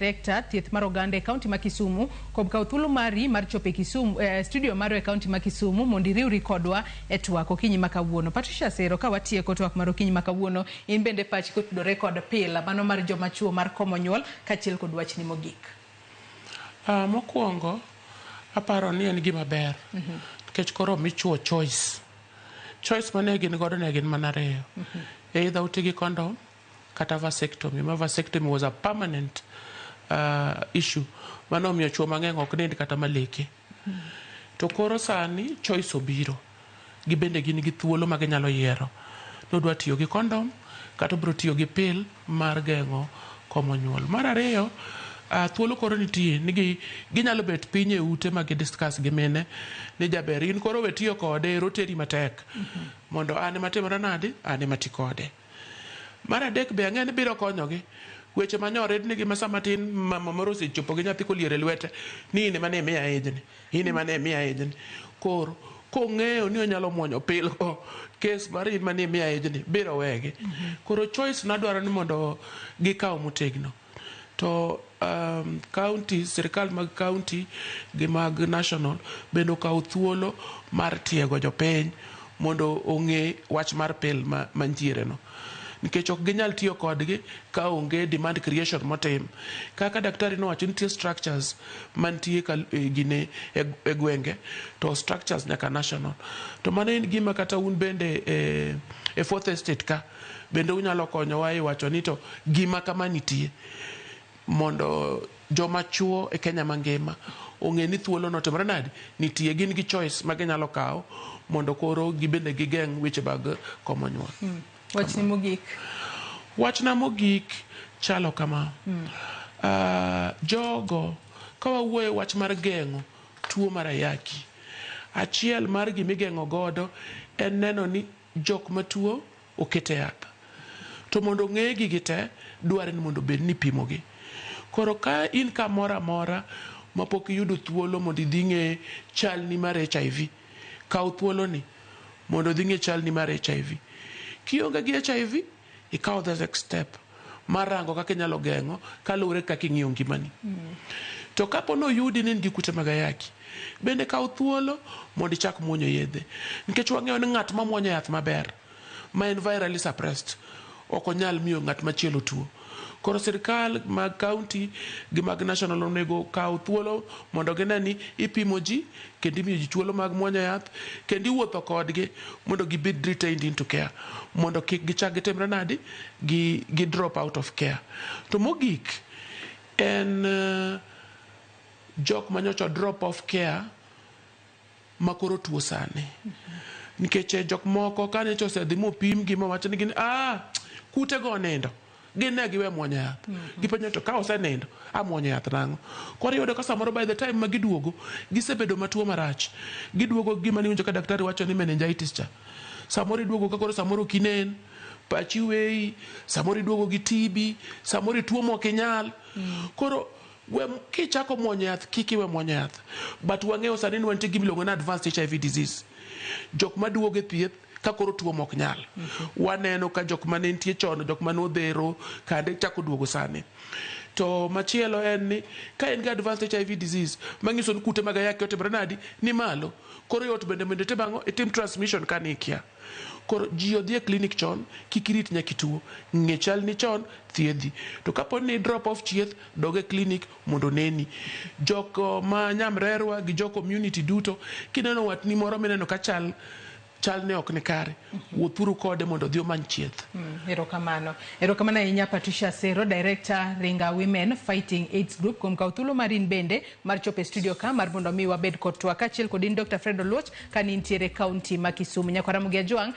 Director thieth mar oganda e kaunti ma Kisumu kuom kawo thuolo mari mar chopo e Kisumu, studio marwa e kaunti ma Kisumu mondo iriwri kodwa e twak okinyi ma kawuono. Patricia Sero, ka watieko twak mar okinyi ma kawuono, in bende pachi kotudore kod pila mano mar joma chuo mar komo nyuol kaachiel kod wachni mogik. Mokwongo aparo ni en gima ber nikech koro omi chuo choice. Choice mane gin godo ne gin mana ariyo. Either uti gi condom kata vasectomy. Ma vasectomy was a permanent issue mano omiyo chuo mang'eny ok nind kata maleke. To koro sani choice obiro. Gibende gin gi thuolo ma ginyalo yiero ni odwa tiyo gi condom kata obiro tiyo gi pill mar geng'o komo nyuol. Mar ariyo, thuolo koro nitie ni ginyalo bet piny e ute ma gi discuss gi mine ni jaber in koro we tiyo kode ero teri matek mondo an ema timra nadi an ema ti kode. Mar adek be ang'e ni biro konyogi weche ma nyoridnigi ma sama tin mama moro osechopo gi nyathi koliero e lwete ni in ema ne imiya ijni in ema ne imiya ijni. Koro kong'eyo ni onyalo muonyo pill go kes mar in mane imiya ijni biro wegi. Koro choice nadwaro ni mondo gikaw motegno. To county, sirikal mag county gi mag national bende okaw thuolo mar tiego jopiny mondo ong'e wach mar pill mantiere no. Nikech ok ginyal tiyo kodgi ka onge demand creation motim. Kaka daktari nowacho nitie structures mantie gine e gwenge to structures nyaka national. To mano en gima kata un bende e fourth estate ka bende unyalo konyowa e wacho ni to gima kama nitie mondo joma chuo e Kenya mangima ong'e ni thuolo no otimore nadi nitie gin gi choice ma ginyalo kawo mondo koro gibende gigeng' weche mag komo nyuol. Wachni mogik. Wachna mogik chalo kama. Jogo ka wawuoyo wach mar geng'o tuo mar ayaki, achiel mar gimigeng'o godo en neno ni jok matuo oket e yath. To mondo ong'e gigi te, dwarre ni mondo obed ni ipimogi. Koro ka in kamoro amora mapok iyudo thuolo mondo idhi ing'e chalni mar HIV, kaw thuoloni mondo idhi ing'e chalni mar HIV. Kionge gi HIV, ikaw the next step mar rango kaka inyalo geng'o kaluwore kaka ing'iyo ngimani. To kapo ni oyudi ni in gi kute mag ayaki, bende kaw thuolo mondo ichak muonyo yedhe. Nikech wang'eyo ni ng'at ma muonyo yath maber, ma en virally suppressed, ok onyal miyo ng'at machielo tuo. Koro sirikal mag county gi mag national onego okaw thuolo mondo gine ni ipimo ji kendo imiyo ji thuolo mag muonyo yath kendo iwuotho kodgi mondo gibed retained into care mondo kik gichak gitimre nadi gi drop out of care. To mogik en jok manyocha drop off care makoro tuo sani. Nikech jok moko kanyocha osedhi mopim gi mowach ni gin kute go onindo gin ne giwe muonyo yath. Gipenjo to ka osenindo amuonyo yath nang'o? Koro iyudo ka samoro by the time ma giduogo gisebedo matuo marach. Giduogo gi gima niwinjo ka daktari wacho ni meningitis cha. Samoro iduogo ka koro samoro ok inen, pachi weyi, samoro iduogo gi TB, samoro ituo mok inyal. Koro we kichako muonyo yath kik iwe muonyo yath. But wang'eyo sani ni wantie gi gimiluongo ni advanced HIV disease. Jok maduogo e thieth ka koro tuo mok nyal. Waneno ka jok mane nitie chon, jok mane odhero kande chako duogo sani. To machielo en ni ka in gi advanced HIV disease manyiso ni kute mag ayaki otimore nadi ni malo. Koro yot bende mondo itim ang'o? Itim transmission ka nikia. Koro ji odhi e clinic chon, kik irit nyaka ituo. Ng'e chalni chon, thiedhi. To kapo ni drop off chieth, dog e clinic mondo oneni. Jok ma nyamrerwa gi jo community duto, kineno watni moro mineno ka chal chalne ok ni kare, wuothuru kode mondo odhi omany chieth. Erokamano. Erokamano ahinya Patricia Sero, Director Ringa Women Fighting AIDS Group kuom kawo thuolo mari in bende mar chopo e studio ka mar mondo mi wabed kod twak kaachiel kod in Dr. Fred Oluoch ka nintiere kaunti ma Kisumu. Nyakwara Ramogi Ajwang'.